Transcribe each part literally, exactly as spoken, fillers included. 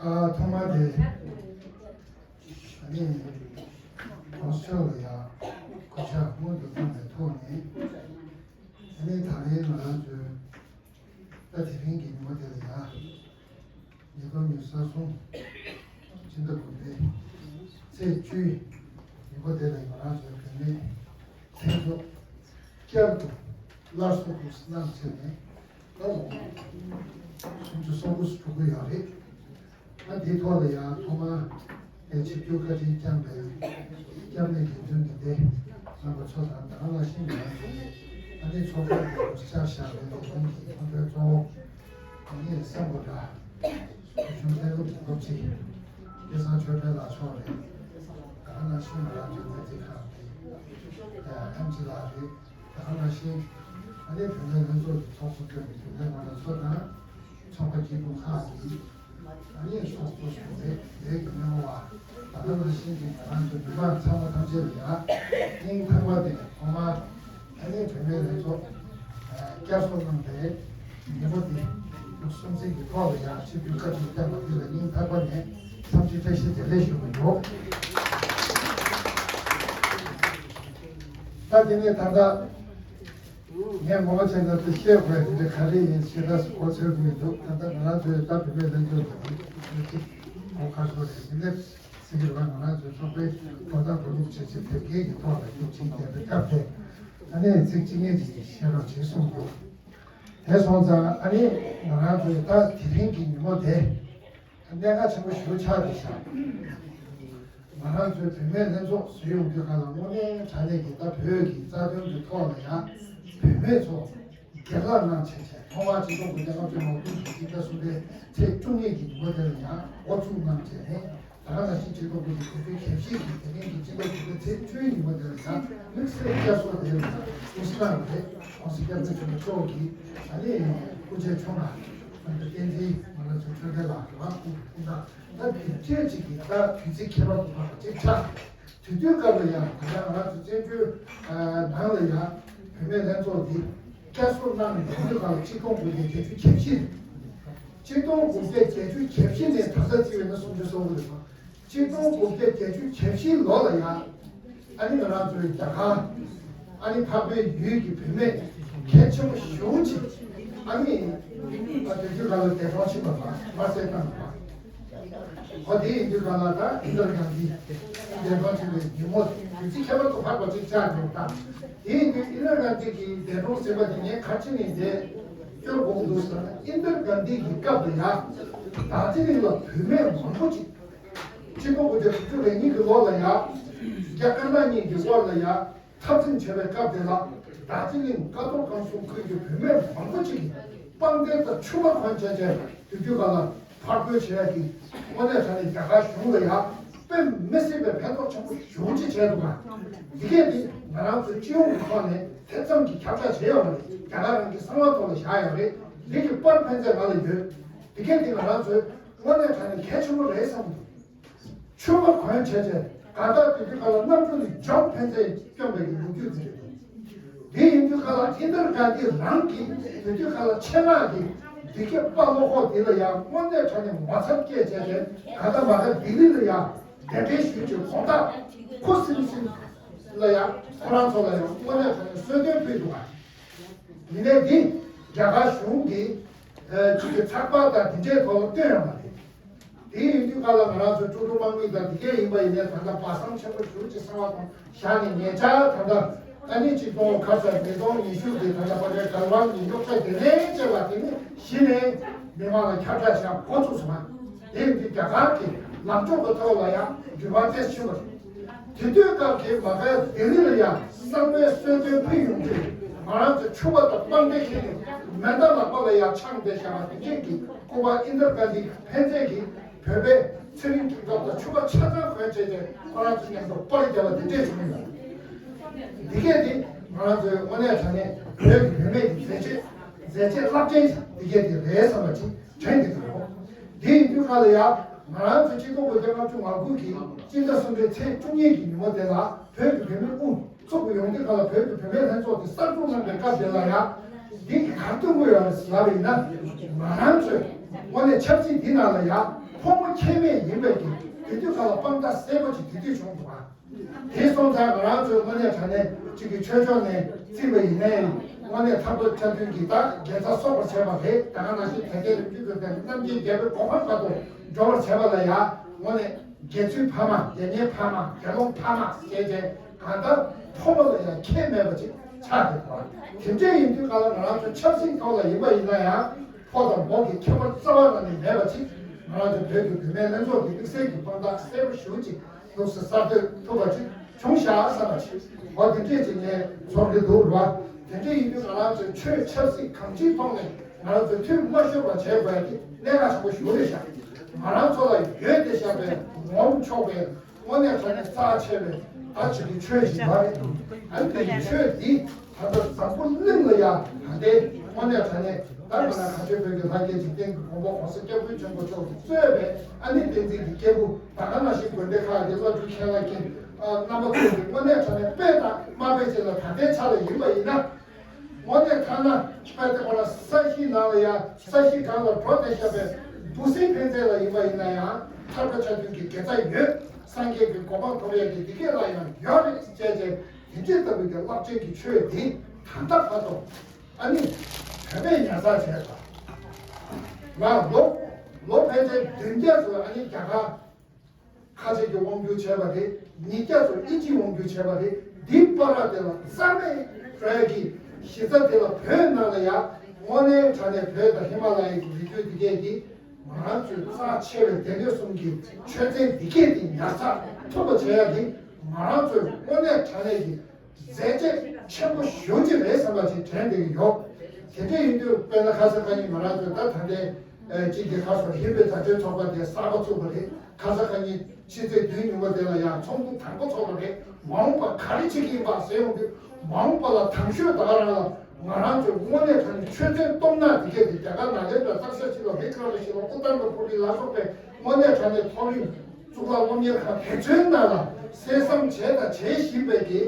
ཨ། ཐོག་མར་དེ་ཨ་ནི་གོང་ས་མཆོག་ལ་ཡང་གུས་ཕྱག་སྔོན་དུ་བཏང་བའི་ཐོག་ནས། ཨ་ནི་ད་རེས་ང་རང་ཚོའི་ད་དེ་རིང་གི་ཉིན་མོ་དེ་ལ་ཡང་ཉིས་སྟོང་ཉི་ཤུ་རྩ་གསུམ་སྤྱི་ཟླ་དགུ་པའི་ཚེས་བཅུའི་ཉིན་མོ་དེ་ལ་ང་རང་ཚོའི་བུད་མེད་ལྷན་ཚོགས་བསྐྱར་དུ་སླར་གསོ་དུ་གནང་བྱས་ནས་ད་ལོ་སུམ་ཅུ་སོ་དགུ་འགྲོ་གི་ཡོད་རེད། ཨ། དེའི་ཐོག་ལ་ཡང་ཐོག་མར་ཆིབས་བསྒྱུར་བཀའ་དྲིན་བསྐྱངས་པའི་སྐྱབས་གནས་དགེ་འདུན་གྱི་སྡེ་རྣམ་པ་ཚོ་དང་། ད་ག་ནང་བཞིན་ང་རང་ཚོ་ཨ་ནི་ཚོགས་པ་གི་བསྐྱར་བཞག་པའི་དགེ་འདུན་གྱི་ཁོང་ཚོའི་གཙོ་བོ་ཨ་ནི་སེམས་པ་འདྲ་བོད་གཞུང་གཏན་སློབ་ཀྱི་སློབ་སྤྱི་སྐལ་བཟང་ཆོས་སྒྲོན་ལགས་མཆོག་རེད། ད་ག་ནང་བཞིན་ང་རང་ཚོའི་མཛད་གཙོ་ཁག་གི་ཨ་ཐམས་ཅད་ལགས་རེད། ད་ག་ནང་བཞིན་ཨ་ནི་བུད་མེད་ལྷན་ཚོགས་ཀྱི་ཚོགས་གཙོ་གཙོས་པའི་བུད་མེད་མང་ཚོགས་དང་ཚོགས་པ་སྐྱིད་སྡུག་ཁག་གི་ཨ་ནི་ཚོགས་གཙོ་ཟུར་པ་ལས་ཀྱི་སྨན་པ། ད་ག་ནང་བཞིན་གྱི་ང་རང་ཚོའི་མི་མང་ཚང་མ་ཐམས་ཅད་ལ་ཡང་སྙིང་ཐག་པ་ནས་ཐོག་མར་ཨ་ནི་བུད་མེད་ལྷན་ཚོགས་བསྐྱར་གསོ་གནང་པའི་ཉིན་མོ་འདི་སྲུང་བརྩི་གི་ཐོག་ལ་ཡང་ཆིབས་བསྒྱུར་བཀའ་དྲིན་བསྐྱངས་པ་འདི་ལ་སྙིང་ཐག་པ་ནས་འཚམས་འདྲི་བཀྲ་ཤིས་བདེ་ལེགས་ཞུ་གི་ཡོད། ད་དེ་ནས་ད་ལྟ་ངས་ངོ་མ་བྱས་ན་དེ་བཤད་དགོས་དེ་འདྲ་ག་རེ་ཡིན་ཞེ་དྲག་གོ་ཚོད་མི་འདུག་ད་ལྟ་ང་རང་ཚོའི་ད་བུད་མེད་ལྷན་ཚོགས་ཀྱི་གོ་ཁ་ཤོར་རེད། དེ་འདྲ་ཟེར་གྱི་རེད་པ། ང་རང་ཚོའི་ཚོགས་པའི་དོ་བདག་དོ་ནུབ་བྱེད་ཆེད་དེབ་སྐྱེལ་གྱི་ཐོག་ལ་སྐད་ཆ་བཤད་པའི་སྐབས་དེ་ཨ་ནི་ཚིག་གཅིག་གཉིས་ཅིག་བཤད་རོགས་བྱེད་གསུངས་འདུག་དེ་སོང་ཙང་ཨ་ནི་ང་རང་ཚོའི་ད་དེ་རིང་གི་ཉིན་མོ་དེ་གནད་འགག་ཆེན་པོ་ཞེ་པོ་ཆགས་བསྡད་ཤག་ང་རང་ཚོའི་བུད་མེད་ལྷན་ཚོགས་ཟེར་ཡོང་དུས་སྒང་ལ་དངོས་གནས་དྲང་གནས་ཀྱི་ད་བོད་ཀྱི་རྩ་དོན་གྱི་ཐོག་ལ་ཡང་བུད་མེད་ཚོ་སྒེར་ལངས་གནང་བྱས་བྱས། ཐོག་མར་ཆིག་སྟོང་དགུ་བརྒྱ་ལྔ་བཅུ་ང་དགུ་གི་སྤྱི་ཟླ་གསུམ་པའི་ཚེས་བཅུ་གཉིས་ཀྱི་ཉིན་མོ་དེ་ལ་ཡང་འགོ་བཙུགས་གནང་བྱས་ནས། ད་ག་ནང་བཞིན་ཆིག་སྟོང་དགུ་བརྒྱ་དགུ་བཅུ་གྱ་བཞི་གི་དེ་རིང་གི་སྤྱི་ཟླ་དགུ་པའི་ཚེས་བཅུའི་ཉིན་མོ་དེ་ལ་ཡང་དམིགས་བསལ་བསྐྱར་གསོ་དེ་ལ་ཡང་དབུ་བཞུགས་གནང་བ་རེད། ༸གོང་ས་༸སྐྱབས་མགོན་ཆེན་པོ་མཆོག་གིས་ཨ་ནི་སྐུ་ཕྱྭའི་ཆུང་མ་བསྟན་འཛིན་མ་ལ་ཚུལ་ཁྲིམས་ལགས་ཀྱི་ལག་སྐུ་སྐུ་ད་ད་དེ་འདྲས་ཅིག་གི་ད་དུས་ཚིགས་ཁྱད་པར་དུ་འཕགས་པ་ཅིག་ཆགས། དེ་དུས་སྐབས་ལ་ཡང་ད་ལྟ་ང་རང་ཚོ་བཙན་བྱོལ་ནང་ལ་ཡང་བུད་མེད་ལྷན་ཚོགས་འདི་བསྐྱར་གསོ་གནང་ནས་ཡོང་དུས་སྒང་ལ་ཆིག་སྟོང་དགུ་བརྒྱ་བརྒྱད་ཅུ་གྱ་བཞི་རེད། ཆིག་སྟོང་དགུ་བརྒྱ་བརྒྱད་ཅུ་གྱ་བཞི་ནས་ད་ལྟ་བརྩིས་པ་ཡིན་ན་སུམ་ཅུ་སོ་དགུ་རེད་པ། ཆིག་སྟོང་དགུ་བརྒྱ་བརྒྱད་ཅུ་གྱ་བཞི་ལོ་ལ་ཡང་ཨ་ནི་ང་རང་ཚོའི་རྒྱ་གར་ཨ་ནི་འཕགས་པའི་ཡུལ་གྱི་བུད་མེད་གལ་ཆེན་པོ་ཞེ་པོ་ཅིག་ཨ་ནི་ཨ་དེ་དུས་སྒང་ལ་འདས་གྲོངས་ཕྱིན་པ་དང་མ་ཟད་གནང་བ། ཨོ་དེ་ཡིན་དུས་སྒང་ལ་ད་ཨིན་དར་གྷན་དྷི་འདས་གྲོངས་ཕྱིན་པའི་ཉིན་མོ་དུས་ཚིགས་ཁྱད་པར་དུ་འཕགས་པ་ཅིག་ཆགས་འདུག་ད་དེ་ཡིན་དུས་ཨིན་དར་གྷན་དྷི་གི་འདས་གྲོངས་ཟེར་བ་དེ་ངས་ག་རེ་བྱས་ནས་འདི་སྐྱོར་དགོས་ཀྱི་འདུག་ཟེར་ན། ཨིན་དར་གྷན་དྷི་གི་སྐབས་ལ་ཡང་རྡོ་རྗེ་གླིང་ལ་བུད་མེད་མང་པོ་ཅིག་ཆིག་སྟོང་དགུ་བརྒྱ་དྲུག་ཅུ་རེ་གཉིས་ཀྱི་ལོ་ལ་ཡང་རྒྱ་དཀར་ནག་གཉིས་ཀྱི་དབར་ལ་ཡང་འཐབ་འཛིང་བྱས་པའི་སྐབས་དེ་ལ་རྡོ་རྗེ་གླིང་ཀ་རྡོར་སྒང་གསུམ་ཁུལ་གྱི་བུད་མེད་མང་པོ་ཅིག་གིས་པང་གདན་དང་ཕྱུ་པ་གོན་བྱས་བྱས་དུས་དུས་སྒང་ལ་ཕར་རྒོལ་བྱས་ཡག་གི་དངོས་གནས་དྲང་གནས་རྒྱ་གར་གཞུང་ལ་ཡང་དཔེ་མི་སྲིད་པའི་ཕན་ཐོགས་ཆེན་པོ་ཞེ་པོ་ཅིག་བྱས་འདུག་ག་འདི་གས་འདི་ང་རང་ཚོའི་སྤྱི་ཡོངས་ཀྱི་ཐོག་ནས་དེ་ཙམ་གྱི་ཁྱབ་བསྒྲགས་བྱས་ཡོད་མ་རེད། རྒྱ་གར་རང་གི་གསང་བ་ཐོག་ལ་བཞག་ཡོད་རེད། འདི་གི་པར་ཕན་ཚུན་ང་ལ་ཡོད། འདི་གས་འདི་ང་རང་ཚོའི་དངོས་གནས་དྲང་གནས་གལ་ཆེན་པོ་རེད་བསམ་གྱི་འདུག་ཕྱུ་པ་གོན་བྱས་བྱས་གང་ལྟར་དུས་དུས་སྒང་ལ་གནམ་གྲུ་ནས་མགྱོགས་ཕན་ཚུན་བསྐྱོན་པའི་གི་ལོ་རྒྱུས་འདི་རེད་འདུག་དེ་ཡིན་དུས་སྒང་ལ་ཨིན་དར་གྷན་དྷི་རང་གིས་དུས་དུས་སྒང་ལ་ཆེད་མངགས་ཀྱིས་འདི་གས་དཔའ་བློ་ཁོག་འདི་ལ་ཡང་དངོས་གནས་དྲང་གནས་ངོ་མཚར་སྐྱེས་བྱས་ཏེ་གང་ལྟར་མ་ག་ལྡི་ལི་ལ་ཡང་གདན་འདྲེན་ཞུས་ཀྱི་དགོངས་དག་ཁུ་སིམ་སིམ་ལ་ཡང་ཁོ་རང་ཚོ་ལ་ཡང་དངོས་གནས་དྲང་གནས་གསོལ་སྟོན་ཕུལ་འདུག་ག་ཡིན་ནའི་འདི་རྒྱ་གར་གཞུང་གིས་ཨ་ཅིག་གི་ཚགས་པར་དང་འདི་འདྲའི་ཐོག་ལ་བཏོན་ཡོད་མ་རེད། དེ་ཡིན་དུས་སྒང་ལ་ང་རང་ཚོ་ཀྲུང་ཀྲུང་དམག་མི་དང་དེ་གས་ཡིན་པ་ཡིན་ནའི་ད་ལྟ་སྦ་གསང་ཆེན་པོ་ཞེ་པོ་ཅིག་གསང་བ་དང་བཞག་ནས་ཉེ་ཆར་ད་ལྟ་ཨ་ནི་ཆིག་སྟོང་ཁ་ས་ཉིས་སྟོང་ཉི་ཤུ་གི་ད་ལྟ་ཕ་གའི་བརྒལ་དབང་གི་རྙོག་དྲ་དེ་ནས་བཅས་པ་དེ་ནི་གཞི་ནས་མི་མང་ལ་ཁྱབ་བསྒྲགས་བྱ་འགོ་ཚུགས་སོང་ང་། དེ་ཡིན་དུས་རྒྱ་གར་གྱི་ལངས་ཕྱོགས་ཀྱི་ཐོག་ལ་ཡང་འགྱུར་བ་ཏོག་ཙམ་ཕྱིན་པ་རེད། དེ་དུས་སྐབས་ཀྱི་མ་ག་ལྡི་ལི་ལ་ཡང་གསང་བའི་གསོལ་སྟོན་ཕུལ་ཡོང་དུས་ང་རང་ཚོ་ཕྱུ་པ་དང་པང་གདན་འཁྱེར་ནས་མེ་མདའ་ལག་པ་ལ་ཡང་འཆང་བསྡད་བཞག་པ་དེ་འདྲས་ཀྱི་སྐུ་པར་ཨིན་དར་གྷན་དྷི་ཕན་ཚུན་གྱིས་བོད་པའི་ཚེ་རིང་གི་སྐབས་དང་ཕྱུ་པ་ཆ་ཚང་གོན་བྱས་ཏེ་ཁོ་རང་ཚོ་མཉམ་དུ་པར་རྒྱབ་པ་དེ་འདྲས་བྱུང་ཡོད། འདི་གས་དེ་ང་རང་ཚོའི་དངོས་གནས་དྲང་གནས་བོད་ཀྱི་བུད་མེད་ཀྱི་མཛད་རྗེས་མཛད་རྗེས་རླབས་ཆེན་འདི་གས་དེ་རེད་བསམ་པ་ཅིག་དྲན་གྱི་འདུག་དེ་ཡིན་དུས་སྒང་ལ་ཡང་ང་རང་ཚོ་ཆིག་སྟོང་དགུ་བརྒྱ་ལྔ་བཅུ་ང་དགུ་གི་སྤྱི་ཟླ་གསུམ་པའི་ཚེས་བཅུ་གཉིས་ཀྱི་ཉིན་མོ་དེ་ལ་བོད་ཀྱི་བུད་མེད་དབུ་ཚུགས་པ་ཡོང་དུས་སྒང་ལ་བོད་ཀྱི་བུད་མེད་ལྷན་ཚོགས་དེ་གསར་འཛུགས་གནང་པའི་སྐབས་དེ་ལ་ཡང་འདི་ག་རེ་སྟོན་གྱི་ཡོད་རེད་ཟེར་ལབ་པ་ཡིན་ན། ང་རང་ཚོས་དངོས་གནས་ཆབ་སྲིད་འདི་ནང་ལ་ཡང་ཕོ་མོ་ ཁེ་མེད་ཡིན་པའི་གི་དེ་དུས་ག་ལ་དཔང་རྟགས་གསལ་པོ་ཅིག་དེ་དུས་བྱུང་འདུག་ཨ། དེ་སོང་ཙང་ང་རང་ཚོའི་དངོས་གནས་དྲང་གནས་གཅིག་གི་ཆོས་ཕྱོགས་ནས་བརྩིས་པ་ཡིན་ནའི་དངོས་གནས་ཐར་པ་ཆ་མཐུན་གྱི་ད་དགེ་རྩ་གསོག་པར་བྱས་པ་རེད། ད་ག་ནང་བཞིན་དལ་བརྒྱད་རིམ་བརྒྱུད་ཀྱི་སྟེང་རྣམ་མཁྱེན་རྒྱལ་པོའི་གོ་འཕང་བར་དུ་འགྲོ་བར་བྱས་པ་ལ་ཡང་དངོས་གནས་དགེ་ཚུལ་འཕར་མ་དགེ་བསྙེན་འཕར་མ་དགེ་སློང་འཕར་མ་ཞེས་བྱས་གང་ལྟར་ཕོ་མོ་ལ་ཡང་ཁྱད་མེད་པ་ཅིག་ཆགས་ཏེ་འདུག་དེ་འདྲ་ཡིན་དུས་ག་ལ་ང་རང་ཚོ་ཆབ་སྲིད་ཐོག་ལ་ཡིན་པ་ཡིན་ན་ཡང་ཕོ་དང་མོ་གི་ཁྱད་པར་རྩ་བ་ནས་མེད་པ་ཅིག་ང་རང་ཚོ་བོད་ཀྱི་བུད་མེད་ལྷན་ཚོགས་ཀྱི་དམིགས་བསལ་གྱི་དཔང་རྟགས་གསལ་པོ་ཞེ་པོ་ཅིག་ལུགས་སུ་གསར་གཏོད་ཐུབ་པ་ཅིག་བྱུང་ཤག་བསམ་པ་ཅིག་འོ་དེ་འདྲས་ཅིག་ངས་ཚོར་གྱི་འདུག་ར། དེ་འདྲས་ཡིན་དུས་ང་རང་ཚོའི་ཆོས་ཆབ་སྲིད་གང་ཅིའི་ཐོག་ནས་ང་རང་ཚོས་མཐུན་མ་ཤོར་བ་བྱེད་དགོས་ཡ་དེ་གནད་འགག་ཆེན་པོ་ཞེ་པོ་རེད་ཤག་ང་རང་ཚོ་ལ་ཡོད་བསྡད་བཞག་པའི་ངོམ་ཆོག་པའི་དངོས་གནས་དྲང་གནས་རྩ་ཆེ་བའི་ད་ཅིག་གི་ཆོས་ཤིག་ཡོད་རེད། ཨ་ནི་དེ་གི་ཆོས་འདི་ད་ལྟ་འཛམ་བུ་གླིང་ལ་ཡ་ད་ལྟའི་དངོས་གནས་དྲང་གནས་ད་ང་རང་ག་ཆོས་བོད་ཀྱི་ལྷ་སྐལ་འཇིག་རྟེན་གྱི་མགོན་པོ་༸གོང་ས་༸སྐྱབས་མགོན་ཆེན་པོ་མཆོག་གིས་གཙོས་པའི་ཨ་ནི་བསྟན་འཛིན་གྱི་སྐྱེས་བུ་ད་ག་ནང་བཞིན་དགོན་སྡེ་ཁག་གི་བླ་སྤྲུལ་མཁན་བླ་རྒན་རྣམ་པ་ཚོ་གི་དངོས་གནས་དྲང་གནས་དཔེ་དང་དམའ་དཔེ་ཅིག་ལ་ད་ལྟའི་ཆ་ལ་ཡིན་པ་ཡིན་ན། དངོས་གནས་ཐ་ན་དཔེ་དེ་ཁོ་ན་ས་གཞི་ནང་ལ་ཡང་ས་གཞི་སྒང་ལ་འགྲོ་བསྡད་བཞག་པའི་འབུ་སྲིན་ཕན་ཚུན་ལ་ཡིན་པ་ཡིན་ན་ཡང་ཐར་པ་ཆ་མཐུན་གྱི་དགེ་རྩ་ཡོད། སངས་རྒྱས་ཀྱི་གོ་འཕང་ཐོབ་ཡས་ཀྱི་འདི་སྐད་ལ་ཡང་ཡོད་རེད་ཅེས་བྱས་དེ་འདྲའི་ལྟ་བུའི་གི་རླབས་ཆེན་གྱི་ཆོས་འདི་ད་ལྟ་བར་དུ་ཨ་ནི་བོད་པས་ཉར་ཚགས་བྱས་པ་ང་ལོ་ལོ་ཕལ་ཆེར་བདུན་བརྒྱ་ཙམ་ཨ་ནི་རྒྱ་གར། ཁ་ཆེ་གི་དབང་སྒྱུར་བྱས་པ་རེད། ཉིས་བརྒྱ་ཙམ་ཨིན་ཇིའི་དབང་སྒྱུར་བྱས་པ་རེད། འདི་པ་ར་དེ་ལ་རྩ་མེད་འགྲོ་ཡ་གི་གཞི་རྩ་དེ་ལ་བོད་ནང་ལ་ཡ་དངོས་གནས་དྲང་གནས་བོད་དང་ཧི་མ་ལ་ཡའི་གི་རི་རྒྱུད་འདི་གས་ཀྱི་ང་རང་ཚོའི་རྩ་ཆེ་བའི་སྡེ་སྣོད་གསུམ་གྱི་ཆོས་ཚན་འདི་གས་དེ་ཉར་ཚགས་ཐུབ་པ་བྱེད་ཡ་དེ་ང་རང་ཚོའི་དངོས་གནས་དྲང་གནས་ཀྱི་མཛད་རྗེས་ཆེན་པོ་ཞེ་པོ་ཅིག་རེད་བསམ་པ་ཅིག་དྲན་བསྡད་ཀྱི་ཡོད། དེ་འདྲ་ཡིན་དུས་དཔེར་ན་ཁ་སང་ཁ་ཉིན་ང་རང་ཚོས་ད་ད་ལྟའི་ཨ་གཅིག་གི་ཁ་སོ་ཧིན་བོད་མཛའ་འབྲེལ་ཚོགས་པ་དེ་གསར་པ་བཙུགས་པ་རེད། ཁ་སང་ཁ་ཉིན་ཕྱི་ཚེས་བདུན་ཉིན་མོ་དེ་ལ་ཡང་ཚོགས་འདུ་དང་པོ་ཚོགས་པ་རེད། མ་འོངས་པ་ག་རེ་བྱེད་ཀྱི་ཡིན་པ་ཟེར་ཡོང་དུས་མ་འོངས་པ་ལ་དང་ཤོས་ད་ག་རང་ལ་ང་རང་ཚོས་དངོས་གནས་དྲང་གནས་ཆོས་ཚན་སྟོང་ནག་འདི་གས་དེ་རྒྱ་གར་ནཱ་ལེནྡྲ་སྟག་ཤར་སྤྱི་ལོ་བི་ཀྲ་མ་ཤི་ལོ་ཨུ་ཏན་པ་པུ་རི་ལ་སོགས་པའི་དངོས་གནས་དྲང་གནས་མཐོ་རིམ་གཙུག་ལག་སློབ་གཉེར་ཁང་དེ་ཚོའི་ནང་ལ་གསན་བསམ་བྱས་དང་བྱེད་བཞིན་པའི་གི་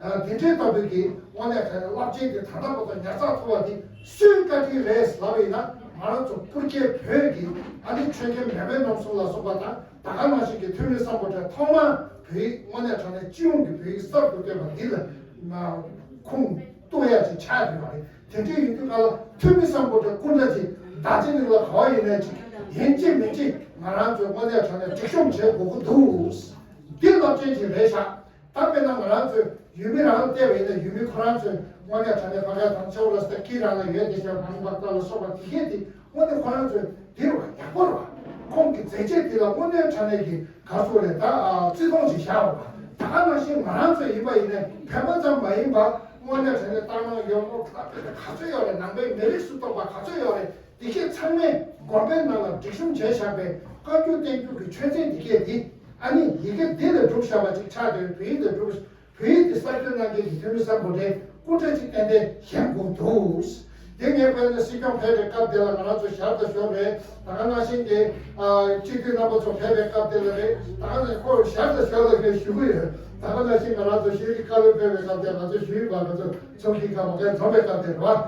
ཨ་དེ་འདྲའི་ལྟ་བུའི་གི་དངོས་གནས་དྲང་གནས་རླབས་ཆེན་གྱི་ད་ལྟ་བར་དུ་ཉར་ཚགས་ཐུབ་པ་འདི་སུའི་བཀའ་དྲིན་རེད་ལབ་པ་ཡིན་ན་ང་རང་ཚོ་སྤུར་རྒྱལ་བོད་ཀྱི་ཨ་ནི་ཆོས་རྒྱལ་མེས་དབོན་རྣམ་གསུམ་ལ་སོགས་པ་དང་ད་ག་ནང་བཞིན་གྱི་ཐོན་མི་སམ་བྷོ་ཊ་ཐོག་མར་བོད་ཡིག་དངོས་གནས་དྲང་གནས་སྤྱི་ཡོངས་ཀྱི་བོད་ཡིག་གསར་དུ་བཏོད་པ་འདི་ལ་ཁུངས་གཏུགས་ཡ་ཅིག་ཆགས་ཡོད་པ་རེད། དེ་འདྲའི་ཡིན་དུས་ག་ལ་ཐོན་མི་སམ་བྷོ་ཊ་སྐུ་འདྲ་ཅིག་ད་ཅི་ནི་ལ་ག་བ་ཡིན་ནའི་ཅིག་ཡིན་གཅིག་མིན་གཅིག་ང་རང་ཚོས་དངོས་གནས་དྲང་གནས་སྒྲིག་གཤོམ་བྱེད་དགོས་ཀྱི་འདུག་འདི་རླབས་ཆེན་ཅིག་རེད་ཤག་ད་དཔེར་ན་ང་རང་ཚོས་ཡུལ་མི་རང་བལྟས་པ་ཡིན་ན་ཡུལ་མི་ཁོ་རང་ཚོས་དངོས་གནས་དྲང་གནས་ཕ་ག་དང་ཆའོ་ར་སྟ་ཀི་རང་ལ་ཡོད་དེ་ཤ་བང་བག་ཏ་ལ་སོགས་པ་དེ་གས་དེ་དངོས་གནས་ཁོ་རང་ཚོས་འདི་རུ་ཡག་པོ་རུ་ཁོང་གི་མཛད་རྗེས་འདི་ལ་དངོས་གནས་དྲང་གནས་ཀྱི་ག་ཚོད་རེད་ད་བརྩི་མཐོང་ཅིག་བཞག་པ་ད་ག་ནང་བཞིན་ང་རང་ཚོ་ཡིན་པ་ཡིན་ནའི་བོད་པ་ཙམ་མ་ཡིན་པ་དངོས་གནས་དྲང་གནས་སྟག་ནང་ཡོད་མོ་ད་དཔེ་ག་ཚོད་ཡོད་རེད། ནང་པའི་མི་རིགས་སུ་གཏོགས་པ་ག་ཚོད་ཡོད་རེད། དེ་གས་ཚང་མས་དགོན་པའི་ནང་ལ་སྒྲིག་གཤོམ་བྱས་བཞག་པའི་བཀའ་བརྒྱུད་བསྟན་བརྒྱུད་ཀྱི་ཆོས་ཚན་འདི་གས་འདི་ཨ་ནི་ཡི་གེ་འདི་ལས་གྲུབ་བཞག་པ་ཅིག་ཆགས་བསྡད་པའི་བོད་ཡིག་ལས་གྲུབ། བོད་ཡིག་འདི་གསར་བཅོས་གནང་མཁན་གྱི་ཐོན་མི་སམ་བྷོ་ཊའི་སྐུ་འདྲ་ཅིག་ཏན་ཏན་བཞེངས་དགོས་འདུག་དེ་ངས་དཔེར་ན་སྲིད་སྐྱོང་ཕེབས་པའི་སྐབས་དེ་ལ་ང་རང་ཚོ་ཞར་དང་ཞོར་རེད། ད་ག་ནང་བཞིན་གྱི་ཨ་སྤྱི་འཐུས་རྣམ་པ་ཚོ་ཕེབས་པའི་སྐབས་དེ་ལ་རེད། ད་ག་ནང་ཁོ་ཞར་དང་ཞོར་ལ་ངས་ཞུ་གི་ཡོད། ད་ག་ནང་བཞིན་ང་རང་ཚོ་ཤེས་རིག་བཀའ་བློན་ཕེབས་པའི་སྐབས་དེ་ང་ཚོ་ཞུ་ཡིག་པ་ང་ཚོ་ཚོགས་ཞིང་ཁག་མ་གའི་འཛོམས་པའི་སྐབས་དེ་རེད་བ།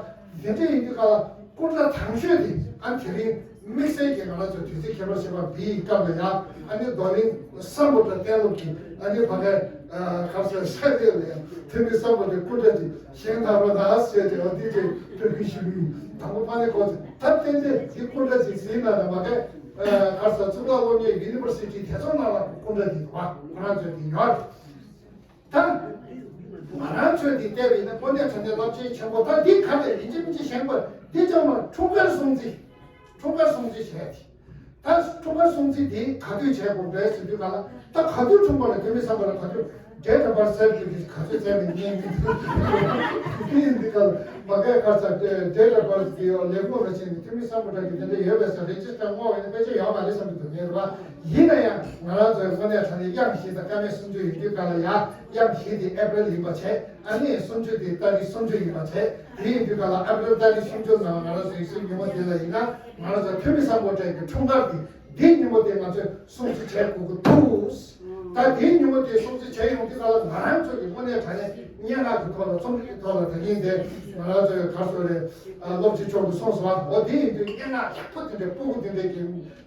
དེ་འདྲ་ཡིན་དུས་ག་ལ་སྐུ་འདྲ་དང་ཤོས་དེ་ཨ་དེ་རིང་དམིགས་བསལ་གྱི་ང་རང་ཚོ་དུས་ཚིགས་ཁྱད་པར་ཞེས་པ་འདིའི་སྐབས་ལ་ཡང་ཨ་ནི་རྡོར་གླིང་སམ་བྷོ་ཊ་གཏན་སློབ་ཀྱི་ཨ་ནི་ཕ་གའི་ག་ས་ས་དེ་ལ་ཡང་ཐོན་མི་སམ་བྷོ་ཊའི་སྐུ་འདྲ་དེ་བཞེངས་ཐར་པ་ན་ཟེར་ཏེ་འོ་དེ་ཅིག་སྤྲོད་སྐུལ་ཞུ་གི་ཡིན། དང་པོ་ཕ་ནི་ཁོ་ཚོས་ད་ཏན་ཏན་དེ་སྐུ་འདྲ་ཅིག་ཟིན་ན་ད་མ་གའི་ག་ས་གཙུག་ལག་སློབ་གཉེར་ཡུ་ནི་ཝར་སི་ཊི་དེ་ཚོ་ནང་ལ་སྐུ་འདྲ་དེ་འདུག་བ། ཁོ་རང་ཚོས་དེ་ཡོད་རེད། ད་ང་རང་ཚོས་འདི་བལྟས་པ་ཡིན་ན་དངོས་གནས་དྲང་གནས་རླབས་ཆེན་ཆེན་པོ་ད་འདི་ག་ལས་ཡིན་གཅིག་མིན་གཅིག་བཞེངས་པ་འདི་ཅང་མ་འཁྲུངས་སྐར་སྲུང་བརྩི། འཁྲུངས་སྐར་སྲུང་བརྩི་བྱས་ཏེ། ད་འཁྲུངས་སྐར་སྲུང་བརྩི་འདི་ག་དུས་བྱས་དགོས་རེད་ཟེར་དུས་ག་ལ་ད་ག་དུས་འཁྲུངས་པ་ལ་དེ་མི་བསམ་པ་ལ་ག་དུས་date of birth certificate་ག་ཚོད་བཙལ་མིན་ཉན་མིན་འདི་ཡིན་འདི་ག་ལ་མ་གའི་ཁར་ས་date of birth་གི་ལེགས་མོ་ལ་ཕྱིན་ནས་དེ་མི་བསམ་པ་དྲག་གི་དེ་འདྲ་ཡོད་པས་ས་རེ་ཇི་སི་ཊར་བསྔོགས་པ་ཡིན་ན་དཔེ་ཆ་ཡོད་མ་རེད་བསམ་གི་འདུག་ངས་རེད་བ། ཡིན་ན་ཡང་ང་རང་ཚོའི་དངོས་གནས་དྲང་གནས་དབྱངས་བཞི་དང་སྐར་མ་སུམ་ཅུ་ཡིན་དུས་ག་ལ་ཡ་དབྱངས་བཞི་དེ་ཨེ་པྲིལ་ཡིན་པ་བྱས། ཨ་ནི་སུམ་ཅུ་དེ་ཏ་རིག་སུམ་ཅུ་ཡིན་པ་བྱས། དེ་ཡིན་དུས་ག་ལ་ཨེ་པྲིལ་ཏ་རིག་སུམ་ཅུ་ནང་ང་རང་ཚོའི་སྲིད་ཉིན་མོ་དེ་ལ་ཡིན་ན་ང་རང་ཚོ་ཐོན་མི་སམ་བྷོ་ཊ་གི་འཁྲུངས་སྐར་དེ་འདི་ཉིན་མོ་དེ་ང་ཚོས་སྲུང་བརྩི་བྱེད་དགོས་ཀྱི་འདུག་ད་དེའི་ཉིན་མོ་དེ་སྲུང་བརྩི་བྱས་ཡོང་དུས་ཙམ་ལ། ང་རང་ཚོ་གི་དངོས་གནས་དྲང་གནས་སྙན་ངག་གི་ཐོག་ལ། རྩོམ་རིག་གི་ཐོག་ལ། ད་ཡིན་ཏེ་ང་རང་ཚོའི་ག་རེ་ཟེར་དགོས་རེད། ཨ། སློབ་སྤྱི་མཆོག་གིས་གསུངས་སོང་བ། འོ་དེ་ཡིན་དུས་སྙན་ངག་ཡག་པོ་དེ་འདྲ་སྤུ་གུ་དེ་འདྲ་གི་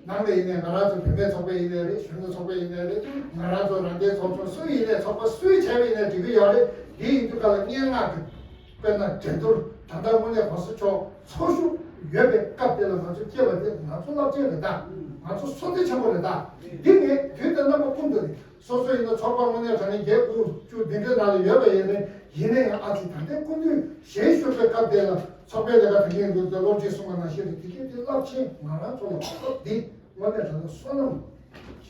ནང་ལ་ཡིན་ནའི། ང་རང་ཚོ་བུད་མེད་ཚོགས་པ་ཡིན་ནའི་རེད། གཞོན་ནུ་ཚོགས་པ་ཡིན་ནའི་རེད། ང་རང་ཚོ་རང་བཙན་ཚོགས་ཆུང་སུ་ཡིན་ནའི། ཚོགས་པ་སུས་བྱས་པ་ཡིན་ནའི་འགྲིག་གི་ཡོད་རེད། དེ་ཡིན་དུས་ཀ་ལ་སྙན་ངག་གི། དཔེར་ན་འགྲན་བསྡུར། ད་ལྟ་དངོས་གནས་༸གོང་ས་མཆོག་འཚོ་བཞུགས་ཡོད་པའི་སྐབས་དེ་ལ་ང་ཚོ་སྐྱེས་པ་དེ་ང་ཚོ་རླབས་ཆེན་རེད་ད། ང་ཚོ་བསོད་བདེ་ཆེན་པོ་རེད་ད། འདི་ངས་དུས་དང་རྣམ་པ་ཀུན་ཏུ་ནས། སོ་སོ་ཡིན་ན་ཚོགས་པ་དངོས་གནས་དྲང་གནས་བརྒྱད་དགུ་བཅུ་འདི་འདྲའི་ནང་ལ་ཡོད་པ་ཡིན་ནའི། ཡིན་ན་ཡང་ཨ་ཙི་ད་ལྟའི་སྐུ་མདུན་ཞལ་བཞུགས་པའི་སྐབས་དེ་ལ་ཚོགས་པའི་ལས་ཀ་དེ་གས་འདུག་སྟེ། སློབ་སྤྱིས་གསུངས་པ་ནང་བཞིན་རེད། དེ་གས་དེ་རླབས་ཆེན། ང་རང་ཚོ་ལ་གོ་སྐབས་འདི་དངོས་གནས་དྲང་གནས་བསོད་ནམས།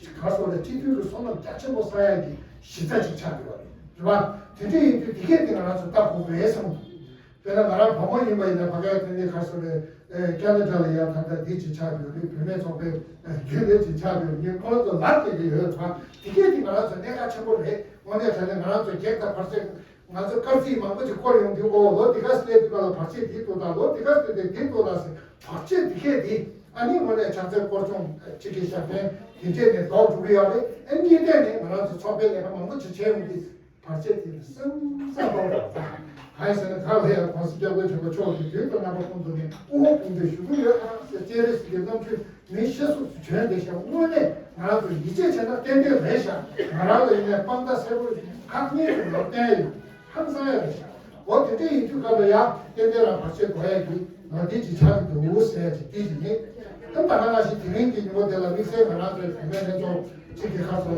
ག་རེ་ཟེར་དགོས་རེད། སྤྱི་མཐུན་གྱི་བསོད་ནམས་རྒྱ་ཆེན་པོ་བསགས་ཡག་གི་གཞི་རྩ་ཅིག་ཆགས་ཡོད་རེད། རེད་པ། དེ་འདྲ་ཡིན་དུས་དེ་གས་དེ་ང་རང་ཚོ་ལྟ་དགོས་ཀྱི་རེད་བསམ་གྱི་འདུག་དཔེར་ན་ང་རང་བུ་མོ་ཡིན་པ་ཡིན་ན། ཕ་གིར་དེ་ནས་ག་རེ་ཟེར་དགོས་རེད། ཨེ། ཁ་ན་ཌ་ལ་ཡ་ད་ལྟ་འདི་ཅིག་ཆགས་ཡོད་རེད། བུད་མེད་ཚོགས་པའི་རྒྱུན་ལས་ཅིག་ཆགས་ཡོད་རེད། ངས་ཁོ་རང་ཚོ་ལབ་བསྡད་ཀྱི་ཡོད་རེད་པ། དེ་གས་དེ་ང་རང་ཚོ་གནད་འགག་ཆེན་པོ་རེད། དངོས་གནས་དྲང་གནས་ང་རང་ཚོ་སྒེར་དང་བར་ཆད། ང་ཚོ་སྐར་རྩིས་མང་པོ་ཅིག་བསྐོར་ཡོང་དུས། ཨོ། ལོ་འདི་ག་སླེབས་དུས་ཀ་ལ་བར་ཆད་འདི་འདུག་ད། ལོ་འདི་ག་སླེབས་དུས་འདི་འདུག་ད་ཟེར། བར་ཆད་འདི་གས་འདི། ཨ་ནི་དངོས་གནས་ཕྱག་འཚལ་སྐོར་སྦྱོང་ཅིག་གི་ཞབས་བརྟན་དེ་འདྲས་ནས་ལྡོག་འགྲོ་གི་ཡོད་རེད། ཨ། གཉིས་ཐད་ནས་ང་རང་ཚོ་ཚོགས་པའི་ལས་ཀ་མང་པོ་ཅིག་བྱས་ཡོང་དུས། བར་ཆད་དེ་ནི་སེམས་ས་ལྟོགས་རེད། གང་ཡིན་ཟེར་ན། ག་ལ་ཡང་༸གོང་ས་༸སྐྱབས་མགོན་ཆེན་པོ་མཆོག་གིས་དུས་དང་རྣམ་པ་ཀུན་ཏུ་ནས་དབུ་འོག་དཔུང་འདེགས་ཞུ་གི་ཡོད་ཨ་ཟེར། སྤྱན་རས་གཟིགས་ཀྱི་རྣམ་འཕྲུལ་མིའི་ཤེས་གསུང་དུ་བྱོན་བསྡད་ཤག་དངོས་གནས་ང་རང་ཚོ་ཡིད་ཆེས་བྱས་ན་ཏན་ཏན་རེད་ཤག་ང་རང་ལ་ཡིན་ནའི་དཔང་རྟགས་གསལ་པོ་ཁག་གཉིས་སུ་ཡོད་བསྟན་ཡོད། ཧང་སང་ཡ་རེད་ཤག་འོ། དེ་འདྲ་ཡིན་དུས་སྐབས་ལ་ཡ་ཏན་ཏན་རང་བར་ཆད་དོར་ཡ་གི་ལོ་དེ་ཅིག་ཆགས་ཀྱི་འདུག་ཟེར་ཡ་ཅིག་དེ་ཅིག་ཡིན། ཨ། ད་ག་ནང་བཞིན་དེ་རིང་གི་ཉིན་མོ་དེ་ལ་དམིགས་བསལ་ང་རང་ཚོའི་བུད་མེད་ལྷན་ཚོགས་ཅིག་གི་ཁ་སོ་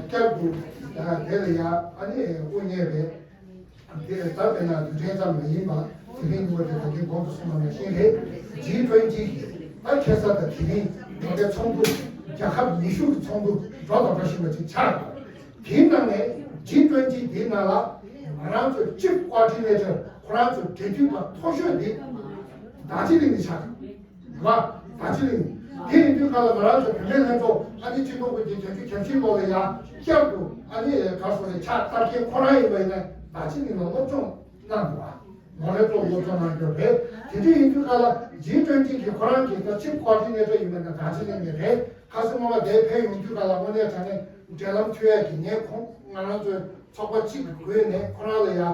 བསྐྱར་དུ་དེ་ལ་ཡ་ཨ་ནི་དབུ་བརྙེས་པའི། དེ་ལྟར་དཔེར་ན་དུས་དྲན་ཙམ་མ་ཡིན་པ། དེ་རིང་ཉིན་མོ་དེ་ད་གིན་གོང་དུ་གསུངས་པ་ནང་བཞིན་རེད། ཇི་ཊུ་ཝེན་ཊི་གི་ད་ཁ་སང་དང་དེ་རིང་ད་ལྟའི་ཚོགས་འདུ། རྒྱལ་ཁབ་ཉི་ཤུ་གི་ཚོགས་འདུ་འགྲོ་དང་འགྲོ་བཞིན་པ་ཅིག་ཆགས་ཡོད། དེའི་ནང་ནས་ཇི་ཊུ་ཝེན་ཊི་དེའི་ནང་ལ་ང་རང་ཚོའི་ཅིབ་ཀོ་ཨོ་ཌི་ནེ་ཊར། ཁོ་རང་ཚོའི་འབྲེལ་མཐུད་པ་མཐོ་ཤོས་དེ་རྡོ་རྗེ་གླིང་ནས་ཆགས་འདུག་བ། རྡོ་རྗེ་གླིང་། དེ་ཡིན་དུས་ཀ་ལ་ང་རང་ཚོ་བུད་མེད་ལྷན་ཚོགས་ཨ་ནི་ཆིག་སྟོང་དགུ་བརྒྱ་བརྒྱད་ཅུ་གྱ་བཞི་ལོ་ལ་ཡ་བསྐྱར་དུ་ཨ་ནི་ག་རེ་ཟེར་དགོས་རེད། ཕྱག་བསྟར་མཁན་ཁོ་རང་ཡིན་པ་ཡིན་ན་རྡོ་རྗེ་གླིང་ལ་སློབ་སྦྱོང་གནང་འདུག་བ། ལོ་རེ་གཙོ་བོ་སློབ་སྦྱོང་གནང་རྒྱུ་རེད། དེ་འདྲ་ཡིན་དུས་ཀ་ལ་ཇི་ཊུ་ཝེན་ཊི་གི་ཁོ་རང་གི་ད་ཅིབ་ཀོ་ཨོ་ཌི་ནེ་ཊར་ཡིན་པ་ན་རྡོ་རྗེ་གླིང་ནས་རེད། ཁ་སང་སྔོན་མ་དེ་ཕེབས་ཡོང་དུས་ཀ་ལ་དངོས་གནས་དྲང་གནས་འབྲེལ་ལམ་མཐུད་ཡ་གི་ངས་ཁོང་ང་རང་ཚོའི་ཚོགས་པ་གཅིག་གི་ངོས་ནས་ཁོ་རང་ལ་ཡ་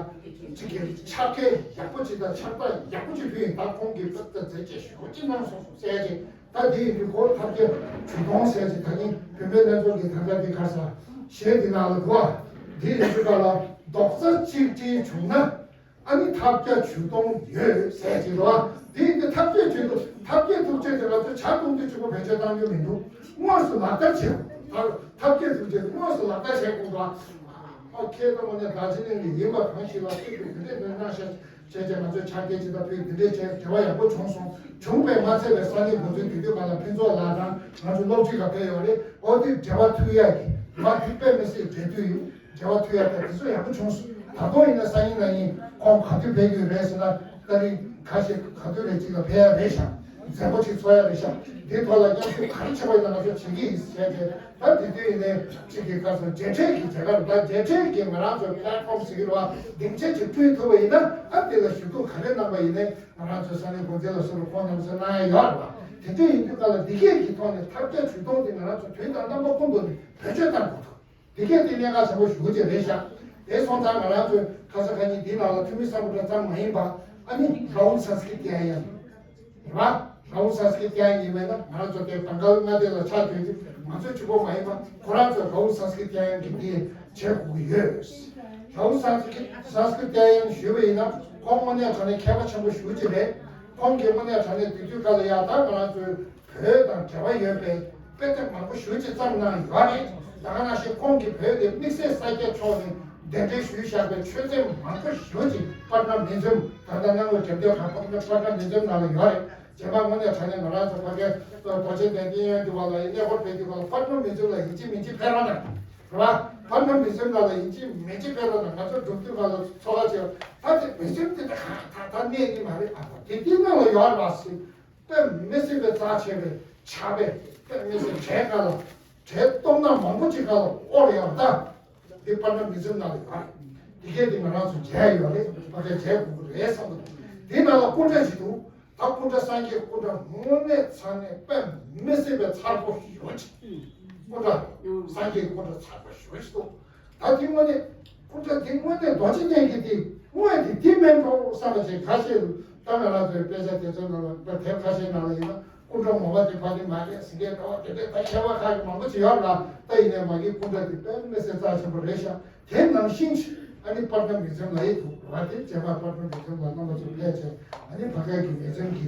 གཅིག་གི་ཕྱག་འཁྱེར་ཡག་པོ་ཅིག་དང་ཕྱག་རྟགས་ཡག་པོ་ཅིག་ཕུལ་ཡིན། ད་ཁོང་གིས་ད་ལྟ་མཛད་རྗེས་ཞེ་པོ་ཅིག་གནང་སོང་ཟེར་ཅིག་ད་དེ་ཡིན་དུས་ཁོ་ཐབས་མཁས་ཇུས་གཏོང་ཟེར་ཅིག་ད་ནི་བུད་མེད་ལྷན་ཚོགས་ཀྱི་ད་ལྟ་དེ་ག་རེ་ཟེར་གཞས་འདི་ནང་ལ་འདུག་ཨ། དེ་ཡིན་དུས་ཀ་ལ་རྡོག་རྩ་གཅིག་སྒྲིལ་བྱུང་ན། ཨ་ནི་ཐབས་བརྒྱ་ཇུས་སྟོང་ཡོད་ཟེར་གྱི་འདུག་བ། འདི་ཡིན་ཏེ་ཐབས་བརྒྱ་ཇུས་སྟོང་། ཐབས་མཁས་ཐུགས་རྗེ་དེ་ང་ཚོས་ཇ་བཏུང་དུས་གཅིག་པོ་བེད་སྤྱོད་གཏང་རྒྱུ་མི་འདུག་དངོས་སུ་ལག་བསྟར་བྱེད་དགོས། ཐབས་མཁས་ཐུགས་རྗེ་དེ་དངོས་སུ་ལག་བསྟར་བྱེད་དགོས་འདུག་ཨ། ཁྱེད་ཀྱིས་དངོས་གནས་རྡོ་རྗེ་གླིང་ལ་ཡིན་པ་གང་ཞིག་ལ་ཐུག་པའི་དེ་འདྲའི་སྣོན་གནང་ཤག་བྱས་བྱས་ང་ཚོས་ཕྱག་འཁྱེར་ཅིག་དང་ཕུལ། དེ་འདྲའི་བྱས་འབྲེལ་བ་ཡག་པོ་བྱུང་སོང་། བྱུང་བས་མ་ཚད་པའི་ས་གནས་འགོ་འཛིན་དེ་དུས་ག་ལ་ཕུན་ཚོགས་ལགས་དང་ང་ཚོ་སློབ་སྤྱི་ལ་ཕེབས་ཡོད་རེད། འོ་དེ་འབྲེལ་བ་མཐུད་ཡག་གི་མ་དེ་དཔེ་མི་སྲིད་འབྲེལ་མཐུད་ཡོད། འབྲེལ་བ་མཐུད་ཡ་དེ་དེ་ཚོ་ཡག་པོ་བྱུང་སོང་། ད་དུང་ཡིན་ན་སང་ཉིན་གནངས་ཉིན་ཁོང་ག་དུས་ཕེབས་ཀྱི་རེད་ཟེར་ན། ཏ་རིག་ཁ་ཤས་ག་དུས་རེ་གཅིག་ལ་ཕེབས་ཡ་རེད་ཤག་མཛད་སྒོ་ཅིག་ཚོགས་ཡ་རེད་ཤག་འདི་ཐོག་ལ་མཉམ་ཞུགས་ག་རེ་བྱེད་པ་ཡིན་ན་ང་ཚོ་བྱེད་ཀྱི་ཡིན་ཟེར་ཏེ། ད་དེ་དུས་ཡིན་ནའི་གཅིག་གི་སྐབས་སུ་མཇལ་འཕྲད་ཀྱི་མཇལ་ཁ་རེད། ད་མཇལ་འཕྲད་ཀྱི་ང་རང་ཚོའི་པླེ་ཊི་ཕོམ་ཟེར་གྱི་རེད་བ། སྡིངས་ཆ་ཅིག་བསྐྲུན་ཐུབ་པ་ཡིན་ན། ཨ་དེ་ལ་ཞུ་གཏུག་ག་རེ་གནང་པ་ཡིན་ནའི་ང་རང་ཚོའི་ས་གནས་འགོ་འཛིན་ལགས་སུ་ཁོང་རྣམ་ཚོས་གནང་ཡ་ཡོད་རེད་བ། དེ་འདྲ་ཡིན་དུས་ཀ་ལ་འདི་གས་ཀྱི་ཐོག་ནས་ཐབས་བརྒྱ་ཇུས་སྟོང་དེ་ང་རང་ཚོ་དུས་དང་རྣམ་པ་ཀུན་ཏུ་ནས་བེད་སྤྱོད་གཏང་དགོས་འདུག་དེ་གས་དེ་གནད་འགག་ཆེན་པོ་ཞེ་པོ་ཅིག་རེད་ཤག་དེ་སོང་ཙང་ང་རང་ཚོས་ཁ་ས་ཁ་ཉིན་འདིའི་ནང་ལ་འཐུས་མི་སམ་བྷོ་ཊ་ཙམ་མ་ཡིན་པ། ཨ་ནི་རཱ་ཧུལ་སངས་ཀྲིཏ་ཨརྱ་ཡན་རེད་བ། རཱ་ཧུལ་སངས་ཀྲིཏ་ཨརྱ་ཡན་ཡིན་པས་ན་ང་རང་ཚོ་དེ་དང་ག་ལ་མངའ་སྡེ་ལ་ཆགས་ཡོད་དུས་ང་ཚོ་གཅིག་པོ་མ་ཡིན་པ། ཁོ་རང་ཚོ་རཱ་ཧུལ་སངས་ཀྲིཏ་ཨརྱ་ཡན་གྱིས་དེ་བྱེད་དགོས་ཀྱི་ཡོད། རཱ་ཧུལ་སངས་ཀྲིཏ་སངས་ཀྲིཏ་ཨརྱ་ཡན་ཞུས་པ་ཡིན་ན་ཁོང་དངོས་གནས་དྲང་གནས་མཁས་པ་ཆེན་པོ་ཞེ་པོ་ཅིག་རེད། ཁོང་གིས་དངོས་གནས་དྲང་གནས་དེ་དུས་སྐབས་ལ་ཡ་ད་ང་རང་ཚོའི་བོད་དང་འབྲེལ་བ་ཡོད་པའི་དཔེ་དེབ་མང་པོ་ཞེ་པོ་ཅིག་བརྩམས་གནང་ཡོད་རེད། ད་ག་ནང་བཞིན་ཁོང་གིས་བོད་དེ་དམིགས་བསལ་ས་སྐྱ་ཕྱོགས་ནས་གདན་འདྲེན་ཞུས་བཞག་པའི་ཆོས་ཚན་མང་པོ་ཞེ་པོ་ཅིག་པཊ་ན་མིའུ་ཛི་ཡམ། ད་ལྟ་གནང་བའི་དེབ་སྟོན་ཁང་པཊ་ན་མིའུ་ཛི་ཡམ་ནང་ལ་ཡོད་རེད། རྗེས་མ་དངོས་གནས་དྲང་གནས་ང་རང་ཚོ་ཕ་གིའི་རྡོ་རྗེ་གདན་ཏིང་ཡོན་དུ་བ་ལ་ཡིན་གནས་སྐོར་ཕེབས་དུས་སྐབས་ལ་པཊ་ན་མིའུ་ཛི་ཡམ་ལ་ཡིན་གཅིག་མིན་གཅིག་ཕེབས་རོགས་གནང་། རེད་བ། པཊ་ན་མིའུ་ཛི་ཡམ་ནང་ལ་ཡིན་གཅིག་མིན་གཅིག་ཕེབས་རོགས་གནང་། ང་ཚོ་འགྲོ་དུས་སྐབས་ལ་ཚོར་བ་བྱས་པ། ད་དེ་མིའུ་ཛི་ཡམ་དེ་ད་ག་ད་ད་གནས་ཀྱི་མ་རེད། ཨ་ད་དེ་དེ་ནང་ལ་ཡོད་རེད་བ་ཟེར། དཔེ་མི་སྲིད་པའི་རྩ་ཆེ་བའི་ཕྱག་དཔེ། དཔེ་མི་སྲིད་གྲས་སྒང་ལ། གྲས་སྟོབས་ན་མང་པོ་ཅིག་སྒང་ལ་དབོར་ཡོད་ད། འདི་པཊ་ན་མིའུ་ཛི་ཡམ་ནང་ལ་ཡོད་རེད། འདི་གས་འདི་ང་རང་ཚོ་མཇལ་ཡོད་རེད། ཕ་གིར་མཇལ་དགོས་ཀྱི་རེད་བསམ་གྱི་འདུག་འདི་ནང་ལ་སྐུ་འདྲ་ཅིག་འདུག་ད་སྐུ་འདྲ་སངས་རྒྱས་སྐུ་འདྲ་དངོས་གནས་དྲང་གནས་དཔེ་མི་སྲིད་པའི་མཚར་པོ་ཡོད་ཅིག་སྐུ་འདྲ། སངས་རྒྱས་སྐུ་འདྲ་ཚ་པོ་ཞེ་པོ་ཅིག་འདུག་ད་དེ་དངོས་གནས་སྐུ་འདྲ་དེ་དངོས་གནས་རྡོ་རྗེ་གདན་གྱི་དེ་དངོས་དེ་དེ་མིན་འགྲོ་བསམ་པ་ཅིག་ཁ་ཤས་ལ་ད་ང་རང་ཚོའི་དཔེ་ཆ་དེ་ཚོའི་ནང་ལ་དཔེ་དེབ་ཁ་ཤས་ནང་ལ་ཡིན་ན་སྐུ་འདྲ་ངོ་མ་དེ་ཕ་གི་མ་རེད་ཟེར་མཁན་འདྲ་བ་དེ་འདྲའི་ད་མཁས་པ་ཁག་གི་མང་པོ་ཅིག་ཡོད་ལ། ད་ཡིན་ནའི་མ་གི་སྐུ་འདྲ་དེ་དཔེ་མི་སྲིད་རྩ་ཆེན་པོ་རེད་ཤག་དེ་ནང་བཞིན་ཨ་ནི་པར་སྣ་མིག་འཛུམ་ལ་ཡིན་འདུག་བ་དེ་རྗེས་མ་པར་སྣ་མིག་འཛུམ་ལ་རྣམ་པ་ཚོ་ཕེབས་བྱས་ཨ་ནི་ཕ་གི་གི་མིག་འཛུམ་གྱི་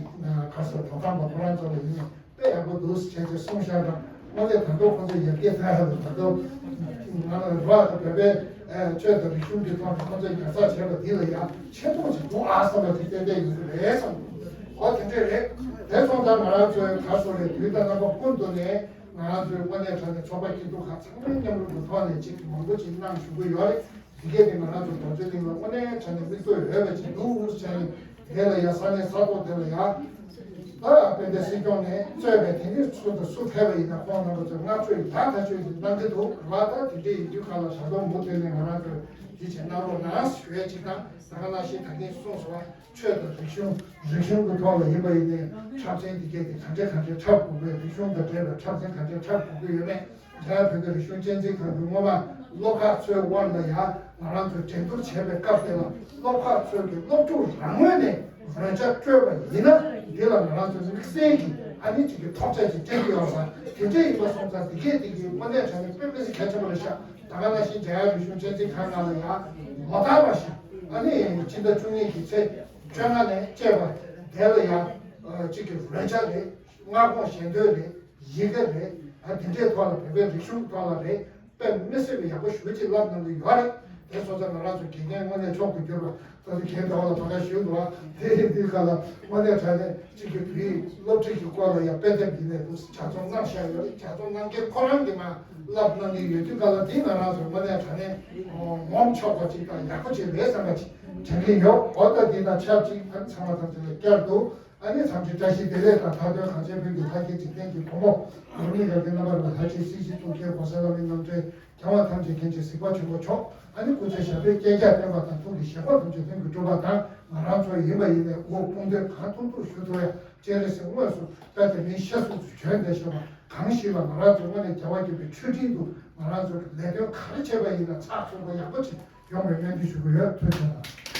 ག་ས་དོ་དམ་པ་ཁོ་རང་ཚོ་ལ་ཡིན་ནའི། དཔེ་ཡག་པོ་འདུག་ཟེར་བྱས་ཏེ་གསུངས་ཤག་དང་། དངོས་གནས་ད་དུང་ཁོང་ཚོ་ཡར་རྒྱས་གཏོང་ཡག་ལ་ད་དུང་ང་ལ་རོགས་དང་བོད་པའི་ཆོས་དང་རིག་གཞུང་གི་ཐོག་ནས་ཁོང་ཚོས་ཉར་ཚགས་བྱས་པ་འདི་ལ་ཡང་ཆེ་མཐོང་ཅིག་འདུག་ཨ་བསམ་པ་དེ་ཏན་ཏན་ཡོད་ཀྱི་རེད་བསམ། འོ་དེ་འདྲས་རེད། དེ་སོང་ཙང་ང་རང་ཚོའི་ག་སོ་རེད། དུས་དང་རྣམ་པ་ཀུན་ཏུ་ནས་ང་རང་ཚོའི་དངོས་གནས་དྲང་གནས་ཚོགས་པ་སྐྱིད་སྡུག་ཁག་ཚང་མའི་མཉམ་རུབ་ཀྱི་ཐོག་ནས་ཅིག་མང་པོ་ཅིག་གནང་བཞུགས་ཀྱི་ཡོད་རེད། འདི་གས་དེ་ང་རང་ཚོ་རྡོ་རྗེ་གླིང་ལ་དངོས་གནས་བྱས་ནས་མིག་ལྟོས་ཡོད་པ་ཅིག་འདུག་ཟེར་ནས་དེ་ལ་ཡ་ས་གནས་ས་ཐོག་དེ་ལ་ཡ་ད་དཔལ་ལྡན་སྲིད་སྐྱོང་ནས་གཙོས་པའི་དེ་ནི་སུ་དང་སུ་ཕེབས་པ་ཡིན་ན་ཁོང་རྣམ་པ་ཚོས་བསྔགས་བརྗོད་ཡག་ཐག་ཆོད་ཅིག་གནང་གི་འདུག་ལ། ད་དེ་འདྲའི་ཡིན་དུས་ག་ལ་ད་དུང་མུ་མཐུད་ནས་ང་རང་ཚོས་དེ་བྱས་གནང་རོགས་གནང་ཞུ་ཡས་ཅིག་དང་། ད་ག་ནང་བཞིན་ད་གིན་གསུངས་སོང་བ་ཆོས་དང་རིག་གཞུང་རིག་གཞུང་གི་ཐོག་ལ་ཡིན་པ་ཡིན་ནའི་འཁྲབ་ཚན་འདི་གས་དེ་ག་འདྲས་ག་འདྲས་འཁྲབ་དགོས་པའི་རིག་གཞུང་དང་འབྲེལ་བའི་འཁྲབ་ཚན་ག་འདྲས་འཁྲབ་དགོས་ཀྱི་ཡོད་མེད། ཡང་བོད་ཀྱི་རིག་གཞུང་གཅེས་འཛིན་ཁང་གིས་སྔོན་མ་སློབ་ཁག་ཚོའི་དབར་ལ་ཡང་ང་རང་ཚོས་འགྲན་བསྡུར་བྱས་པའི་སྐབས་དེ་ལ་སློབ་ཁག་ཚོས་ཀྱི་སློབ་ཕྲུག་རང་ངོས་ནས་རོལ་ཆ་སྤྲོད་པ་ཡིན་ན་འདི་ལ་ང་རང་ཚོས་དམིགས་བསལ་གྱི་ཨ་ནི་གཅིག་གི་ཐོབ་ཆ་ཅིག་སྤྲད་ཀྱི་ཡོད་པ་དེ་འདྲ་ཡིན་པ་སོང་ཙང་འདི་གས་འདི་གི་དངོས་གནས་དྲང་གནས་དཔེ་མི་སྲིད་གལ་ཆེན་པོ་རེད་ཤག་ད་ག་ནང་བཞིན་རྒྱ་ཡག་རིག་གཞུང་གཅེས་འཛིན་ཁང་ནང་ལ་ཡང་ལོ་ལྟར་བ་ཞིག་ཨ་ནི་ཕྱི་ཟླ་བཅུ་གཉིས་ཀྱི་ཚེས་བཅོ་ལྔ་ནས་བཅད་པ་དེ་ལ་ཡང་གཅིག་གི་རོལ་ཆ་རེད། སྔ་དགོང་ཞལ་འདོན་རེད། ཡི་གེ་རེད། ཨ་དེ་འདྲའི་ཐོག་ལ་བོད་པའི་རིག་གཞུང་ཐོག་ལ་རེད། དཔེ་མི་སྲིད་པའི་ཡག་པོ་ཞེ་པོ་ཅིག་བསླབ་གནང་གི་ཡོད་རེད། དེ་སོང་ཙང་ང་རང་ཚོ་དགེ་རྒན་དངོས་གནས་མཆོག་ཏུ་གྱུར་པ་ད་ལྟ་རྒན་ཟླ་བ་ལ་བར་ཁ་ཞུས་འདུག་ཨ་དེ་ཡིན་དུས་ག་ལ་དངོས་གནས་དྲང་གནས་གཅིག་གི་བོད་ཡིག་སློབ་ཁྲིད་ཀྱི་སྐོར་ལ་ཡང་དཔེ་དེབ་འདི་ནས་འདུག་ལྗགས་རྩོམ་གནང་བཞག་ཡོད་རེད། ལྗགས་རྩོམ་གནང་མཁན་ཁོ་རང་གིས་མར་བསླབ་གནང་གི་ཡོད་དུས་ག་ལ་འདི་ང་རང་ཚོ་དངོས་གནས་དྲང་གནས་ངོམ་ཆོག་པ་ཅིག་དང་ཡག་པོ་ཅིག་རེད་བསམ་པ་ཅིག་དྲན་གྱི་ཡོད། འོ་ད་འདི་དང་ཆབས་ཅིག་ཨ་ནི་ཚང་མ་ཐམས་ཅད་ལ་བསྐྱར་དུ། ཨ་ནི་འཚམས་འདྲི་བཀྲ་ཤིས་བདེ་ལེགས་དང་། མཐའ་དོན་གངས་ཅན་བོད་ཀྱི་ལྷ་སྐལ་འཇིག་རྟེན་གྱི་བུ་མོ་ནོར་བུ་མི་འགའ་གི་རྣམ་པར་ལྷ་ཆེན་སྲིད་ཞིའི་གཙུག་རྒྱན་གོང་ས་ལྷ་མོའི་རྣམ་འདྲེན་རྒྱལ་བ་ཐམས་ཅད་མཁྱེན་ཅིང་གཟིགས་པ་ཆེན་པོ་མཆོག་ཨ་ནི་སྐུ་ཚེ་ཞབས་པད་བསྐལ་བརྒྱར་བརྟན་པ་དང་། ཐུགས་ཀྱི་བཞེད་དགོངས་ཐམས་ཅད་ལྷུན་གྱིས་གྲུབ་པ་དང་། ང་རང་ཚོ་ཡིན་པ་ཡིན་ནའི་དབུ་དཔུང་སྟོད་གང་ཐུབ་ཐུབ་ཞུ་ཐུབ་ཡ། སྤྱན་རས་གཟིགས་དངོས་སུ་དཔལ་ལྡན་མིའི་ཞལ་གསུང་དུ་བྱོན་ཏེ་བཞུགས་པ་གང་ཞིག་ལ་ང་རང་ཚོ་དངོས་གནས་རྒྱལ་བ་དགྱེས་པའི་མཆོད་སྤྲིན་དུ་ང་རང་ཚོ་གི་ལས་དོན་ག་རེ་བྱས་པ་ཡིན་ན་ཚགས་ཚུད་པོ་ཡག་པོ་ཅིག་ཡོང་བའི་སྨོན་འདུན་ཞུ་གི་ཡོད། ཐུགས་རྗེ་གནང་།